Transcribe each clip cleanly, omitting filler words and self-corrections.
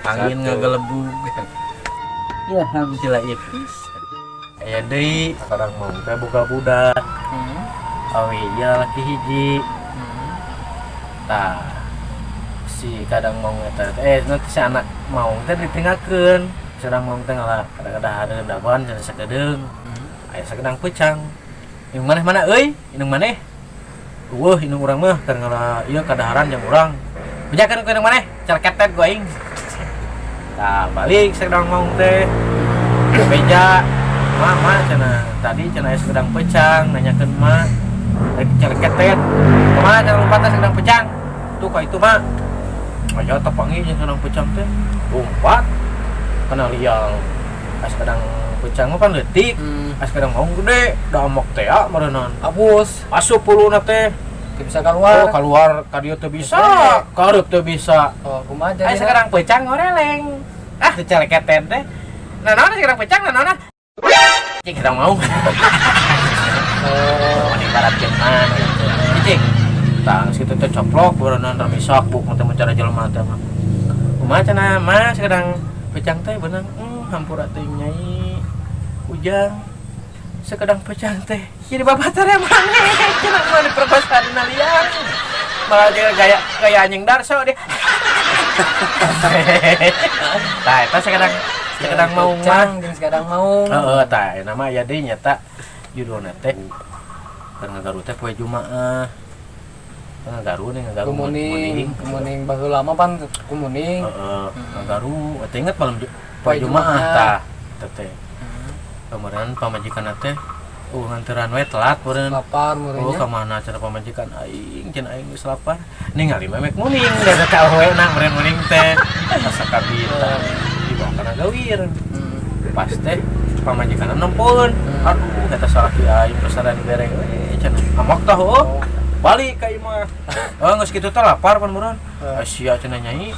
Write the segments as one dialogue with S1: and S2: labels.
S1: Angin
S2: Satu.
S1: Ngagelebug. Ilham ti laif pisan. Aya deui kadang maung teh boga budak. Awewe hiji, lalaki hiji. Tah, si kadang maung eta eh nanti si anak maung teh ditinggalkeun. Sedang maung teh ngalah kadang-kadang ada dagoan cenah sakedeung. Aya sakedang peucang. Indung maneh mana euy? Indung maneh? Euweuh indung urang mah keur ngalah ieu kadaharan jang urang. Bejakeun ku indung maneh, celeketet ku aing. Tah, balik sakedang maung teh. Beja, "Ma, ma," cenah, "tadi cenah aya sakedang peucang, nanyakeun ma. Rek celeketet. Kumaha cenah lompat teh sakedang peucang?" "Tuh ka itu, Ma." Aya tepangi jeung sakedang peucang teh. Lompat kana liang. Aya sakedang peucang mah kan leutik. Aya sakedang maung gede, da amok teh ah meureunnan.
S2: Hapus.
S1: Asup puluna teh.
S2: Teu bisa keluar.
S1: Oh, keluar ka dieu teu bisa, kareup teu bisa.
S2: Oh, kumaha
S1: Aya
S2: jadi?
S1: sakedang peucang ngoreleng. Ah, teu celeketet teh. Nah, naon sakedang peucang, nah naon? Cing sedang mau.
S2: Oh,
S1: Mending ibaratkeun mah gitu. Cing. Tah, geus kitu teh coplok beureunan ramisak buk teh mencari jelema teh mah. Kumaha cenah, Mas, sakedang peucang teh beunang, hampura teuing Nyai. Ujang sakedang peucang teh jadi bapak teh maneh cenah mah diperkosa dina liang. Malah dia gaya gaya anjing darso dia. Tah, eta sakedang sakedang maung mah.
S2: Peucang jeung sakedang maung.
S1: Heeh, tah nama aya deui nyata judulna teh keur ngagaru teh poe Jumaah. Ngagaru nih, ngagaru.
S2: Gumuning, gumuning baheula mah pan gumuning.
S1: Heeh, ngagaru teh inget malam poe
S2: Poe
S1: Jumaah
S2: Jumaah.
S1: Tah teh teh. Kemarin pamajikan teh nganteran we telat meureun.
S2: Lapar
S1: Oh,
S2: meureunnya.
S1: Ka mana cara pamajikan aing, cenah aing geus lapar. Ningali memek muning da teh awewe na meureun muning teh. Asa kabita dibawa kana gawir. Pas teh pamajikan nempoeun. "Aduh, eta salaki aing pesaran dibere we," cenah. Amok tah heuh. Balik ka imah. Oh, geus kitu teh lapar pan meureun. "Sia," cenah, "Nyai.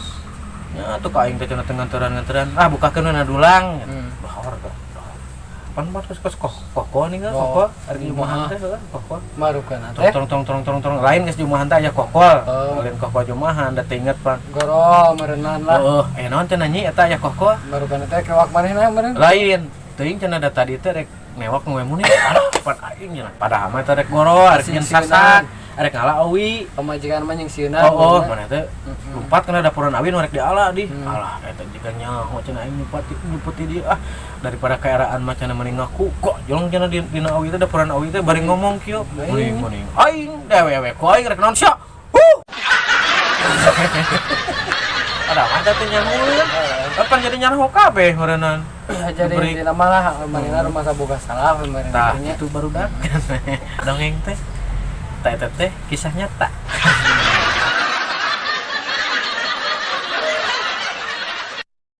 S1: Nya atuh ka aing teh cenah teh nganteran-nganteran. Ah, bukakeun we na dulang." Bahor teh. Pan pan geus kos koko nih
S2: Oh,
S1: koko ari jumahan teh heuh koko.
S2: Marukeun teh.
S1: Tong tong tong tong tong lain geus jumahan teh aya kokol.
S2: Oh.
S1: Lain kokol jumahan da teu inget pan.
S2: Gorol meureunnan lah.
S1: Heeh, aya naon cenah Nyi eta aya kokol?
S2: Marukeun teh kewak manehna meureun.
S1: Lain. Teuing cenah da tadi teh rek newak nu muni. Alah, pan aing cenah. Padahal mah teh rek gorol, rek nyen sasak, rek ngala awi.
S2: Pamajikan mah nyingsieunan.
S1: Oh, mana teh lompat kana dapuran awi nu rek diala di. Alah, eta jika nyaho cenah aing nyupat nyuputi dia ah daripada kaeraan mah cenah mending ngaku kok jolong cenah di dina awi teh dapuran awi teh bari ngomong kieu. Muning muning. Aing dewe ku aing rek naon sia? Huh. Ada mah teh nyahoeun. Apa jadi nyaho kabeh meureunnan.
S2: Jadi
S1: Diberi-
S2: intina mah lah manehna rumah boga salah manehna
S1: Tah,
S2: nya.
S1: Itu baru dak. Dongeng teh. Tah eta teh kisah nyata.